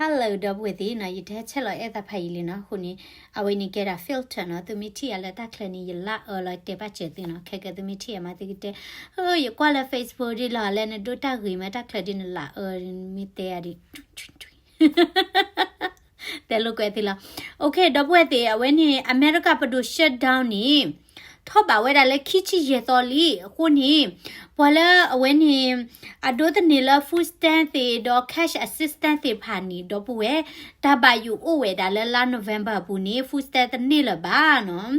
Hello ဒီပုၢ်ဝဲၢ်သ့ၣ်နီၤ, ယတဟဲဆဲးလီၤအဲၣ်သးဖးယံာ်လံနီၤ, အဃိန့ၣ် အဝဲန့ၣ်ကဲဒၣ် filter နီၤ, သုမ့ၢ်ထံၣ်အလၢတၢ်ချၢန့ၣ် ယလၢအၢလီၤတဲဘၣ်စၢၤသုနီၤ, ခဲကဲသုမ့ၢ်ထံၣ်အမၤသုကတဲ, ယကွၢ်လၢ Facebook ဒ်လီၤ လၢနဒိၣ်တၢ်ဂ့ၤမး တၢ်ချၢဒ်နလၢအၢ မ့ၢ်တဲအဒ် တဲလိာ်ကွဲသ့လီၤ. OK ဒီပုၢ်ဝဲၢ်သ့ၣ်, အဝဲန့ၣ် အမဲရကၤပဒိၣ် shutdown န့ၣ် ထီၣ်ဘးဝဲဒၣ်လၢခံဆံယဲၢ်သီလံ. အဃိန့ၣ် ပှၤလၢအဝဲန့ၣ် အဒိးသန့ၤလၢ food stamp သ့ၣ်ဒီး cash assistance သ့ၣ်တဖၣ်န့ၣ် ဒီပုၢ်ဝဲၢ် တၢ်ဘၣ်ယိၣ်အိၣ်ဝဲဒၣ်လၢလါ November အပူၤန့ၣ် food stamp တန့ၢ်လၢၤဘၣ်နီၤ.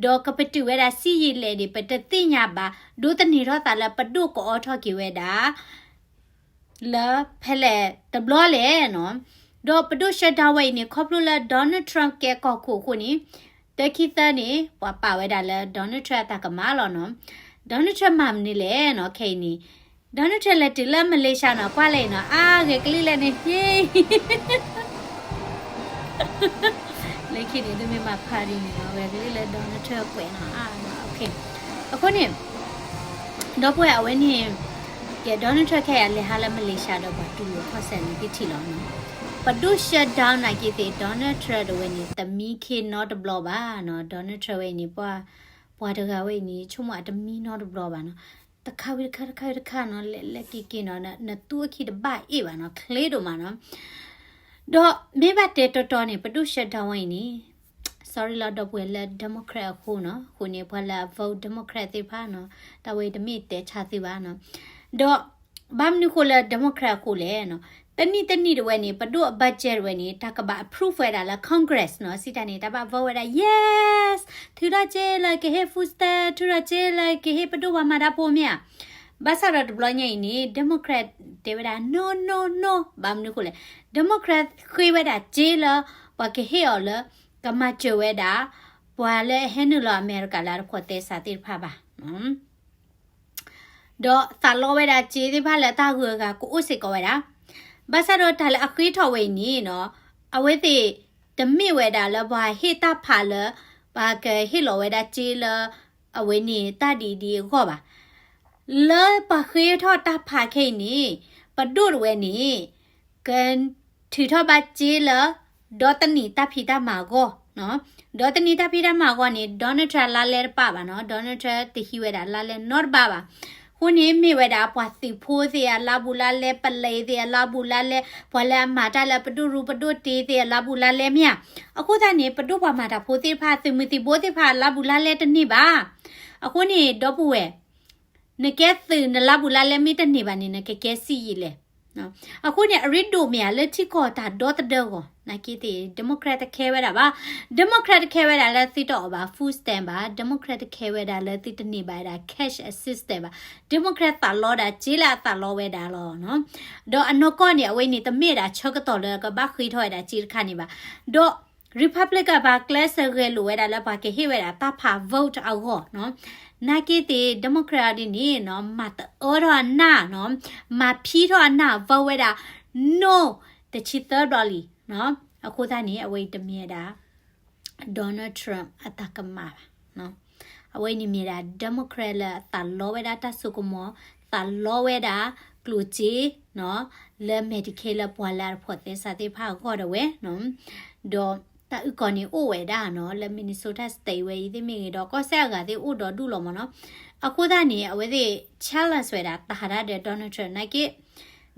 ဒီးကပတုာ်ဝဲဒၣ်ဆံးယံာ်လဲၣ်န့ၣ် ပတသ့ၣ်ညါဘၣ်, ဒိးသန့ၤထီၣ်သးလၢပဒိၣ်ကအိးထီၣ်က့ၤဝဲဒၣ် လၢဖဲလဲၣ်တဘျီလဲၣ်နီၤ. ဒီးပဒိၣ် shutdown ဝဲအံၤန့ၣ် ခီဖျိလၢ Donald Trump ကဲကီၢ်ခိၣ်အဃိန့ၣ် တခံသၢန့ၣ် ပှၤပာ်ဝဲဒၣ်လၢ Donald Trump အတၢ်ကမၣ်လီၤနီၤ. Donald Trump မၤမနုၤလဲၣ်နီၤ, ခဲအံၤန့ၣ် Donald Trump လဲၤတုၤလၢ Malaysia နီၤ, ကွၢ်လၢအံၤနီၤ, အါဂဲၤကလံၣ်လဲၣ်န့ၣ် ဟ့ လၢခံန့ၣ် သုမ့ၢ်မၤ party န့ၣ်နီၤ, ဂဲၤကလံၣ်လၢ Donald Trump ကွဲးနီၤ, အါနီၤ, OK. အဃိန့ၣ် ဒီပုၢ်ဝဲၢ်အဝဲန့ၣ် ကဲ Donald Trump ခဲအံၤလဲၤဟးလၢ Malaysia ဒီးပှၤတူၢ်လိာ်ခီၣ်စဲးန့ၣ် ကထံၣ်လီၤနီၤ. ပဒိၣ် shutdown နာ်က့သ့ၣ် Donald Trump တဝဲန့ၣ် တမံခ့နီတဘျီဘၣ်နီၤ. Donald Trump ဝဲအံၤန့ၣ် ပှၤ ပှၤတဂၤဝဲအံၤန့ၣ် ဆိကမိၣ်အတမံနီတဘျီဘၣ်နီၤ. တခါဝံၤတခါ တခါဝံၤတခါနီၤ, လဲၤလဲၤက့ၤက့ၤနီၤ, နသူအခံတဘၣ်အ့ၣ်ဘၣ်နီၤ, ချ့ဒိၣ်မးနီၤ. ဒီးမ့ၢ်ဘၣ်တဲတီတီန့ၣ် ပဒိၣ် shutdown ဝဲအံၤန့ၣ် sorry လီၤ ဒီပုၢ်ဝဲၢ်လၢ Democrat အဃိနီၤ, အဃိန့ၣ် ပှၤလၢအ vote Democrat သ့ၣ်တဖၣ်နီၤ, တၢ်ဝဲတမ့ၢ်တဲဆါသုဘၣ်နီၤ. ဒီး ဘၣ်မနုၤဃိလၢ Democrat အဃိလဲၣ်နီၤ, တနံၣ်တနံၣ်တဝဲန့ၣ် ပဒိၣ်အ budget တဝဲန့ၣ် တၢ်ကဘၣ် approve ဝဲဒၣ်လၢ Congress နီၤ, စံးတၢ်န့ၣ် တၢ်ဘၣ် vote ဝဲဒၣ် yes, ထုးထီၣ်စ့လၢကဟ့ၣ် food stamp, ထုးထီၣ်စ့လၢကဟ့ၣ်ပဒိၣ်ပှၤမၤတၢ်ဖိမ့ၢ်ဧါ. ဘၣ်ဆၣ်ဒီးတဘျီညါအံၤန့ၣ် Democrat တဲဝဲဒၣ် no, no, no, ဘၣ်မနုၤဃိလဲၣ်, Democrat ဃ့ဝဲဒၣ်စ့လၢ ပှၤကဟ့ၣ်အီၤလၢ ကမၤစၢၤဝဲဒၣ် ပှၤလၢအဟဲနုာ်လီၤအမဲရကၤလၢအတဖိးသဲစးသ့ၣ်တဖၣ်ဘၣ် ဒီးသးလီဝဲဒၣ်စ့သ့ၣ်တဖၣ်လၢတၢ်ဂုၤအဂၤကအိၣ်စ့ၢ်ကီးဝဲဒၣ်. ဘၣ်ဆၣ်ဒီးတၢ်လၢအဃ့ထီၣ်ဝဲအံၤန့ၣ်နီၤ, အဝဲသ့ၣ်တမ့ၢ်ဝဲဒၣ်လၢပှၤဟ့ၣ်တၢ်ဖးလၢ ပှၤကဟ့ၣ်လီၤဝဲဒၣ်စ့လၢ အဝဲန့ၣ်တၢ်ဒ်အံၤဒ်အံၤအဂီၢ်ဘၣ်. လၢပှၤဃ့ထီၣ်တၢ်ဖးခဲအံၤန့ၣ် ပဒိၣ်တဝဲန့ၣ် က ထုးထီၣ်ဘၣ်စ့လၢ ဒီတနံၣ်တၢ်ဖံးတၢ်မၤအဂီၢ်, ဒီတနံၣ်တၢ်ဖံးတၢ်မၤအဂီၢ်န့ၣ် Donald Trump လါလဲတပာ်ဘၣ်နီၤ, Donald Trump တဟံးဝဲဒၣ်လါလဲနီတဘ့ၣ်ဘၣ်. အဃိန့ၣ် မ့ၢ်ဝဲဒၣ်ပှၤသုးဖိသ့ၣ်အလါဘူးလါလဲ, ပလဲၤသ့ၣ်အလါဘူးလါလဲ, ပှၤလၢအမၤတၢ်လၢပဒိၣ်ရူပဒိၣ်တ့သ့ၣ်အလါဘူးလါလဲမ့ၢ်ဧါ. အဃိသတးန့ၣ် ပဒိၣ်ပှၤမၤတၢ်ဖိသ့ၣ်တဖၣ် သုးမုၢ်သံၣ်ဘိသ့ၣ်တဖၣ် အလါဘူးလါလဲတန့ၢ်ဘၣ်. အဃိန့ၣ် ဒီပုၢ်ဝဲၢ် နကဲသုးနလါဘူးလါလဲမ့ၢ်တန့ၢ်ဘၣ်န့ၣ် နကကဲစံယံာ်လဲၣ်. အဃိန့ၣ် အရ့ဒိၣ်မ့ၢ်ဧါလၢထံကီၢ်တၢ်ဒီသဒၢဂီၢ် နာ်က့သ့ၣ် Democrat တခဲဝဲဒၣ်ဘၣ်. Democrat တခဲဝဲဒၣ်လၢသုတအီၣ်ဘၣ် food stamp ဘၣ်. Democrat တခဲဝဲဒၣ်လၢသုတန့ၢ်ဘၣ်ဝဲဒၣ် cash assistance ဘၣ်. Democrat သးလီဒၣ်စ့လၢအသးလီဝဲဒၣ်လီၤ. ဒီးအနီၢ်ကီၢ်န့ၣ် အဝဲန့ၣ်တမ့ၢ်ဒၣ်ဆၢကတီၢ်လၢကဘၣ်ဃ့ထီၣ်ဝဲဒၣ်စ့တခါန့ၣ်ဘၣ်. ဒီး Republican ပှၤကျဲးစၢးဂဲၤလိာ်ဝဲဒၣ်လၢပှၤကဟ့ၣ်ဝဲဒၣ်တၢ်ဖး vote အဂီၢ်နီၤ. နာ်က့သ့ၣ် Democrat ဒ်န့ၣ်နီၤ မၤတအၢထီၣ်အနၢ်နီၤ, မၤဖံထီၣ်အနၢ် vote ဝဲဒၣ် no တဆံသၢဘျီလံနီၤ. အဃိသတးန့ၣ် အဝဲအံၤတမ့ၢ်ဝဲဒၣ် Donald Trump အတၢ်ကမၣ်ဘၣ်. အဝဲအံၤန့ၣ်မ့ၢ်ဒၣ် Democrat လၢအသးလီဝဲဒၣ်တၢ်စိကမီၤ, သးလီဝဲဒၣ်ကျိၣ်စ့နီၤ လၢ Medicaid လၢပှၤလၢအတဖိးသဲစးသ့ၣ်တဖၣ်အဂီၢ်ဒၣ်ဝဲနီၤ. ဒီးတၢ်အုၣ်ကီၤန့ၣ်အိၣ်ဝဲဒၣ်နီၤ လၢ Minnesota State ဝဲအံၤသ့ၣ်မ့ၢ်ဂ့ၤဒီး ကီၢ်စဲၣ်အဂၤသ့ၣ်အိၣ်ဒီဒူၣ်လီၤမးနီၤ. အဃိသတးန့ၣ် အဝဲသ့ၣ် challenge ဝဲဒၣ်တၢ်ဟးဒၣ်ဒီး Donald Trump နာ်က့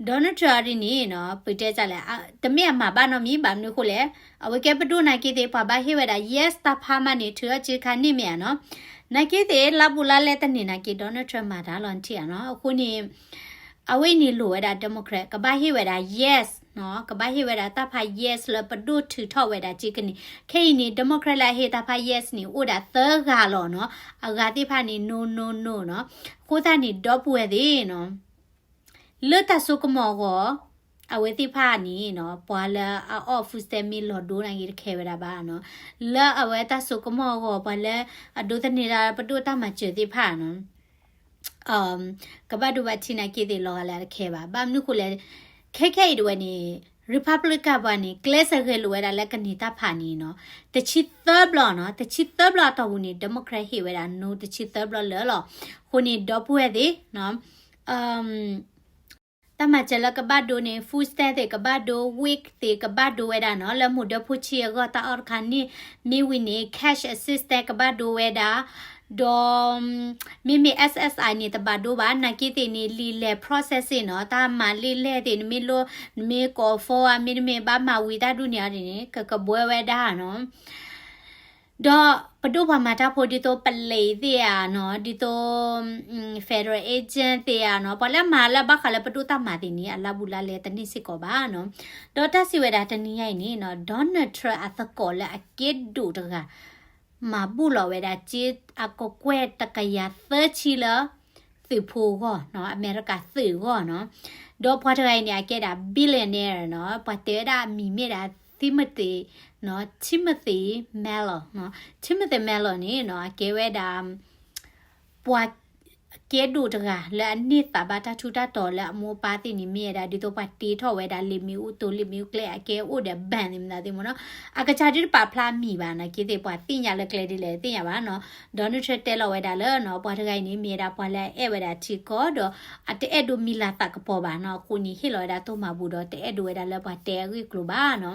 Donald Trump ဒ်န့ၣ်နီၤ ပတဲတၢ်လဲၣ် တမ့ၢ်အမၤဘၣ်နီတမံၤ ဘၣ်မနုၤအဃိလဲၣ်, အဝဲကဲပဒိၣ်နာ်က့သ့ၣ် ပှၤဘၣ်ဟ့ၣ်ဝဲဒၣ် yes တၢ်ဖးမးန့ၣ် ထုးထီၣ်စ့ခါန့ၣ်မ့ၢ်ဧါနီၤ. နာ်က့သ့ၣ် လါဘူးလါလဲတန့ၢ်နာ်က့ Donald Trump မၤတၢ်လီၤထံၣ်ဧါနီၤ. အဃိန့ၣ် အဝဲအံၤန့ၣ်လိၣ်ဝဲဒၣ် Democrat ကဘၣ်ဟ့ၣ်ဝဲဒၣ် yes နီၤ, ကဘၣ်ဟ့ၣ်ဝဲဒၣ်တၢ်ဖး yes လၢပဒိၣ်ထုးထီၣ်ဝဲဒၣ်စ့ကန့ၣ်. ခဲအံၤန့ၣ် Democrat လၢအဟ့ၣ်တၢ်ဖး yes န့ၣ် အိၣ်ဒၣ်သၢဂၤလီၤနီၤ. အဂၤသ့ၣ်တဖၣ်န့ၣ် no no no နီၤ. အဃိသတးန့ၣ် ဒီပုၢ်ဝဲၢ်သ့ၣ်နီၤ လၢတၢ်စိကမီၤအဂီၢ် အဝဲသ့ၣ်တဖၣ်န့ၣ်နီၤ ပှၤလၢအအီၣ် food stamp မ့ၢ်လီၤဒိနာ်က့တခဲဝဲဒၣ်ဘၣ်နီၤ. လၢအဝဲတၢ်စိကမီၤအဂီၢ် ပှၤလၢအဒိးသန့ၤဒၣ်ပဒိၣ်တၢ်မၤစၢၤသ့ၣ်တဖၣ်နီၤ ကဘၣ်ဒိဘၣ်ထံးနာ်က့သ့ၣ်လီၤဂာ်လၢအတခဲဘၣ်. ဘၣ်မနုၤဃိလဲၣ်, ခဲခဲအံၤတဝဲန့ၣ် Republican ပှၤန့ၣ် ကျဲးစၢးဂဲၤလိာ်ဝဲဒၣ်လၢကန့ၢ်တၢ်ဖးန့ၣ်နီၤ တဆံသၢဘျီနီၤ, တဆံသၢဘျီအတီၢ်ပူၤန့ၣ် Democrat ဟ့ၣ်ဝဲဒၣ် no တဆံသၢဘျီလၢာ်လီၤ. အဃိန့ၣ် ဒီပုၢ်ဝဲၢ်သ့ၣ်နီၤ တၢ် တၢ်မၤစၢၤလၢကဘၣ်ဒိန့ၣ် food stamp သ့ၣ်ကဘၣ်ဒိ, WIC သ့ၣ်ကဘၣ်ဒိဝဲဒၣ်နီၤ, လၢမူၤဒၢဖိဆံးအဂီၢ်တၢ်အီၣ်တခါန့ၣ်, မ့ၢ်ဝံၤန့ၣ် cash assistance ကဘၣ်ဒိဝဲဒၣ်, ဒီး မ့မ့ၢ် SSI န့ၣ် တဘၣ်ဒိဘၣ်, နာ်က့သ့ၣ်န့ၣ် လံာ်လဲၢ် process နီၤ, တၢ်မၤလံာ်လဲၢ်သ့ၣ် နမ့ၢ်လိၣ်, နမ့ၢ်ကိး phone ဧါ, မ့တမ့ၢ်ဘၣ်မၤဝံၤတၢ်ဒုးန့ၣ်အီၤန့ၣ် ကကဘှဲဝဲဒၣ်နီၤ. ဒီးပဒိၣ်ပှၤမၤတၢ်ဖိဒ်သိး police သ့ၣ်ဧါနီၤ, ဒ်သိး federal agent သ့ၣ်ဧါနီၤ, ပှၤလၢမၤလၢဘၣ်ဃးလၢပဒိၣ်တၢ်မၤသ့ၣ်န့ၣ် အလၢ်ဘူးလၢ်လဲတန့ၢ်စ့ၢ်ကီးဘၣ်နီၤ. ဒီးတၢ်စံးဝဲဒၣ်တနံၤညါအံၤန့ၣ်နီၤ, Donald Trump အသကိးလၢအကဲဒိၣ်တဂၤ မၤဘူၣ်လီၤဝဲဒၣ်စ့အကကွဲၢ်တကယၤသၢဆံလၢ သုးဖိအဂီၢ်နီၤ, အမဲရကၤသုးအဂီၢ်နီၤ. ဒီးပှၤတဂၤအံၤန့ၣ် အကဲဒၣ် billionaire နီၤ, ပှၤတဲဝဲဒၣ်အမံၤမ့ၢ်ဒၣ် Timothy နီၤ, Timothy Mellon နီၤ, Timothy Mellon န့ၣ်နီၤ အကဲဝဲဒၣ် ပှၤ ကဲဒိၣ်တဂၤလၢအန့ၢ်သးဘၣ်တၢ်ထူးတၢ်တီၤ လၢအမိၢ်အပၢ်သ့ၣ်န့ၣ် မ့ၢ်ဝဲဒၣ်ဒ်သိးပှၤတ့ထီၣ်ဝဲဒၣ်လံာ်မ့ၢ်အူတိၤ လံာ်မ့ၢ်အူကျဲ အကဲအိၣ်ဒီး bank သ့ၣ်မနုၤသ့ၣ်မ့ၢ်နီၤ. အကစၢ်ဒုးတပာ်ဖျါအမံၤဘၣ်နီၤ, က့သ့ၣ်ပှၤသ့ၣ်ညါလၢကျဲဒ်လဲၣ်သ့ၣ်ညါဘၣ်နီၤ. Donald Trump တဲလီၤဝဲဒၣ်လၢနီၤ ပှၤတဂၤအံၤန့ၣ် မ့ၢ်ဝဲဒၣ်ပှၤလၢအအဲၣ်ဝဲဒၣ်ထံကီၢ်ဒီး အတအဲၣ်ဒိးမံၤလၤသးကပီၤဘၣ်နီၤ. အဃိန့ၣ် ဟ့ၣ်လီၤဝဲဒၣ်တိၢ်မၤဘူၣ်ဒီး တအဲၣ်ဒိးဝဲဒၣ်လၢပှၤတဲအဂ့ၢ်အကျိၤဘၣ်နီၤ. ဒီးတနံၤညါအံၤ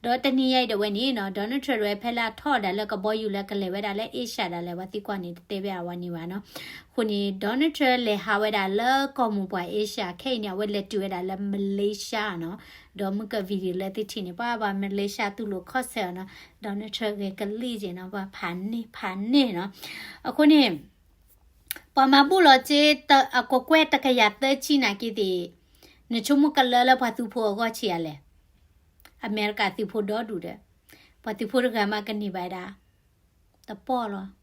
ဒၣ်ဝဲန့ၣ်နီၤ Donald Trump ဒၣ်ဝဲဖဲလၢအထီၣ်ဒၣ်လၢကဘီယူၤလၢကလဲၤဝဲဒၣ်လၢ Asia ဒၣ်လဲာ် ပှၤသံကွၢ်န့ၣ် တတဲဘၣ်အဝဲန့ၣ်ဘၣ်နီၤ. အဃိန့ၣ် Donald Trump လဲၤဟးဝဲဒၣ်လၢကီၢ်မိၢ်ပှၢ် Asia ခဲအံၤန့ၣ် အဝဲလဲၤတုၤဝဲဒၣ်လၢ Malaysia နီၤ. ဒီးမုၢ်က video လၢသုထံၣ်န့ၣ် ပှၤပှၤ Malaysia တူၢ်လိာ်ခီၣ်ဆၢနီၤ Donald Trump ဂဲၤကလံၣ်က့ၤနီၤ ပှၤဖးန့ၢ်ဖးန့ၢ်နီၤ. အဃိန့ၣ် ပှၤမၤဘူၣ်လီၤစ့ အကကွဲၢ်တကယၤသၢဆံနာ်က့သ့ၣ် နဆိကမိၣ်ကလၢလၢပှၤသုးဖိအဂီၢ်ဆံးအါလဲၣ်. အမဲရကၤသုးဖိဒီဒူၣ်ဒီး ပှၤသုးဖိတဂၤမးကန့ၢ်ဘၣ်ဒၣ် တပီၢ်လီၤ.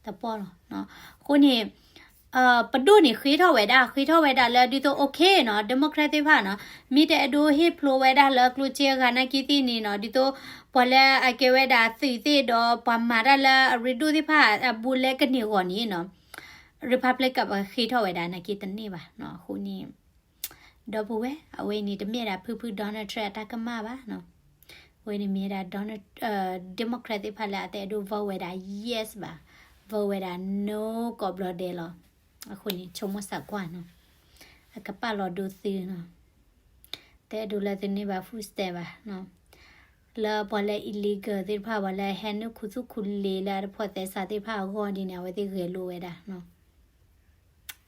တပီၢ်လီၤ. အဃိန့ၣ် ပဒိၣ်န့ၣ်ဃ့ထီၣ်ဝဲဒၣ် ဃ့ထီၣ်ဝဲဒၣ်လၢဒ်သိး okay နီၤ Democrat သ့ၣ်တဖၣ်နီၤ မ့ၢ်တအဲၣ်ဒိးဟ့ၣ်ဖျိဝဲဒၣ်လၢကျိၣ်စ့အဂၤနာ်က့သ့ၣ်န့ၣ်နီၤ ဒ်သိး ပှၤလၢအကဲဝဲဒၣ်သုးသ့ၣ်ဒီး ပှၤမၤတၢ်လၢအရ့ဒိၣ်သ့ၣ်တဖၣ် အဘူးအလဲကန့ၢ်အဂီၢ်န့ၣ်နီၤ Republican ပဃ့ထီၣ်ဝဲဒၣ်နာ်က့တန့ၢ်ဘၣ်နီၤ. အဃိန့ၣ် ဒီပုၢ်ဝဲၢ် အဝဲအံၤန့ၣ် တမ့ၢ်ဒၣ်ဖုဖု Donald Trump အတၢ်ကမၣ်ဘၣ်နီၤ. အဝဲန့ၣ်မ့ၢ်ဝဲဒၣ် Donald, Democrat သ့ၣ်တဖၣ်လၢအတအဲၣ်ဒိး vote ဝဲဒၣ် yes ဘၣ်, vote ဝဲဒၣ် no ကိးဘျီဒဲးလီၤ. အဃိန့ၣ် ဆိကမိၣ်ဆၢကွၢ်နီၤ, အကပာ်လီၤဒိသုနီၤ. တအဲၣ်ဒိးလၢသုန့ၢ်ဘၣ် food stamp ဘၣ်နီၤ. လၢပှၤလၢ illegal သ့ၣ်တဖၣ် ပှၤလၢဟဲနုာ်ခူသူၣ်ခူလ့လၢအတဖိးသဲစးသ့ၣ်တဖၣ်အဂီၢ်ဒ်န့ၣ် အဝဲသ့ၣ်ဂဲၤလိာ်ဝဲဒၣ်နီၤ.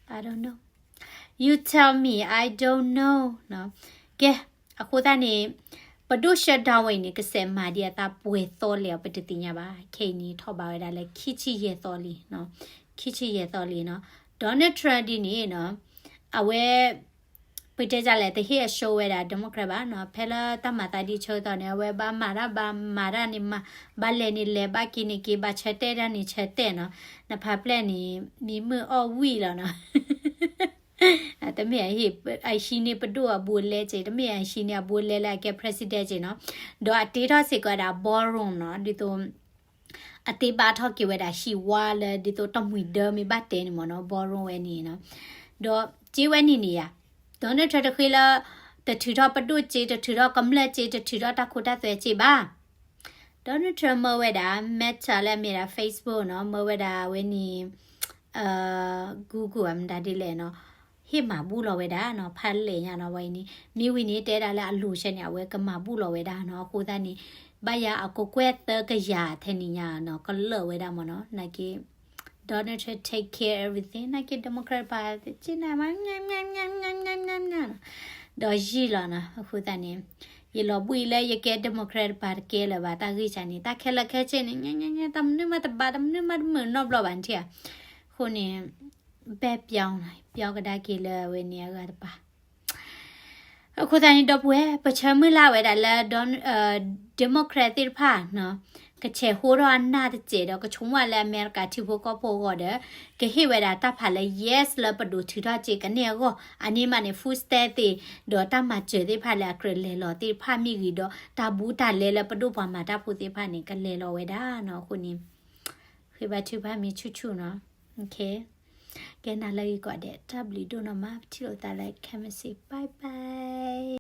I don't know. You tell me, I don't know နီၤ. ကဲ, အဃိသတးန့ၣ် ပဒိၣ် shutdown ဝဲအံၤန့ၣ် ကစဲးမၤဒ်အသးပှဲၤသီလဲၣ်အီၤ ပတသ့ၣ်ညါဘၣ်. ခဲအံၤန့ၣ် ထီၣ်ဘးဝဲဒၣ်လၢခံဆံယဲၢ်သီလံနီၤ. ခံဆံယဲၢ်သီလံနီၤ. Donald Trump ဒ်န့ၣ်နီၤ, အဝဲ ပတဲဒ်လဲၣ် တဟ့ၣ်အ show ဝဲဒၣ် Democrat ဘၣ်နီၤ. ဖဲလၢတၢ်မၤသးဒ်ဆၢကတီၢ်န့ၣ် အဝဲဘၣ်မၤတၢ်ဘၣ်မၤတၢ်န့ၣ်မၤ, ဘၣ်လဲၤန့ၣ်လဲၤ, ဘၣ်က့ၤန့ၣ်က့ၤ, ဘၣ်ဆၢတဲာ်တၢ်န့ၣ်ဆၢတဲာ်နီၤ. နဖးဖျဲၣ်န့ၣ် မံမုာ်အီၣ်ဝံၣ်လီၤနီၤ. တမ့ၢ်အဟံးန့ၢ်ပဒိၣ်အဘူးအလဲက့ၤ, တမ့ၢ်အဟံးန့ၢ်အဘူးအလဲလၢအကဲ president က့ၤနီၤ. ဒီးအတ့ထီၣ်စ့ၢ်ကီးဝဲဒၣ် ballroom နီၤ, ဒ်သိး အတ့ဘၣ်ထီၣ်က့ၤဝဲဒၣ်ဟံၣ်ဝါလၢဒ်သိးတမှံၤဒၢမ့ၢ်ဘၣ်တဲန့ၣ်မ့ၢ်နီၤ, ballroom ဝဲန့ၣ်နီၤ. ဒီးစ့ဝဲန့ၣ်န့ၣ်ယါ, Donald Trump တဃ့လၢ တထုးထီၣ်ပဒိၣ်စ့, တထုးထီၣ်ကမျၢၢ်စ့, တထုးထီၣ်တၢ်ခိတၢ်သွဲစ့ဘၣ်. Donald Trump မၢဝဲဒၣ် Meta လၢအမ့ၢ်ဒၣ် Facebook နီၤ, မၢဝဲဒၣ်ဝဲန့ၣ် Google အမတၤဒ်လဲၣ်နီၤ, ဟ့ၣ်မၤဘူၣ်လီၤဝဲဒၣ်နီၤ, ဖးလဲၢ်ညါနီၤ, ဝဲအံၤန့ၣ် မ့ၢ်ဝံၤန့ၣ် တဲဒၣ်လၢအလိၤဆဲန့ၣ် အဝဲကမၤဘူၣ်လီၤဝဲဒၣ်နီၤ. အဃိသတးန့ၣ် ဘၣ်ယၤအကကွဲၢ်သၢကယၤထဲန့ၣ်ညါနီၤ, ကလၢာ်ဝဲဒၣ်မ့ၢ်နီၤ, နာ်က့ Donald Trump take care everything, နာ်က့ Democrat ပှၤစ့နၤမး ဒီးယံာ်လီၤနီၤ. အဃိသတးန့ၣ် ယလီၤဘှံးလၢယကဲ Democrat တပၤတကဲလၢၤဘၣ်, တၢ်ဂ့ၢ်စ့န့ၣ် တၢ်ခဲလၢာ်ခဲဆ့န့ၣ် တၢ်မနုၤမးတဘၣ်, တမနုၤမးတမုာ်နီတဘျီဘၣ်နထံၣ်ဧါ. အဃိန့ၣ် ဘဲပျီ, ပျီကဒါက့ၤလၢအဝဲန့ၣ်အဂၤတပၤ. အဃိသတးန့ၣ် ဒီပုၢ်ဝဲၢ် ပဆၢမုၢ်လၢ်ဝဲဒၣ်လၢ Democrat သ့ၣ်တဖၣ်နီၤ ကဆဲးဟိထီၣ်အနၢ်တစဲးဒီး ကဆိကမိၣ်လၢအမဲရကၤထံဖိကီၢ်ဖိအဂီၢ်ဒီး ကဟ့ၣ်ဝဲဒၣ်တၢ်ဖးလၢ yes လၢပဒိၣ်ထုးထီၣ်စ့ကန့ၢ်အဂီၢ်, အန့ၣ်မးန့ၣ် food stamp သ့ၣ် ဒီးတၢ်မၤစၢၤသ့ၣ်တဖၣ်လၢအကြၢးလဲၤလီၤသ့ၣ်တဖၣ်မ့ၢ်ဂ့ၤဒီး တၢ်ဘူးတၢ်လဲလၢပဒိၣ်ပှၤမၤတၢ်ဖိသ့ၣ်တဖၣ်န့ၣ် ကလဲၤလီၤဝဲဒၣ်နီၤ. အဃိန့ၣ် ဃ့ဘါထုကဖၣ်မ့ၢ်ဆူၣ်ဆူၣ်နီၤ. ကဲနၤလၢဂ့ၤကိးဂၤဒဲး တၢ်ဘျုးဒိၣ်နီၢ်မး ပထံၣ်လိာ်သးလၢခဲမုၢ်ဆ့ၣ် bye bye.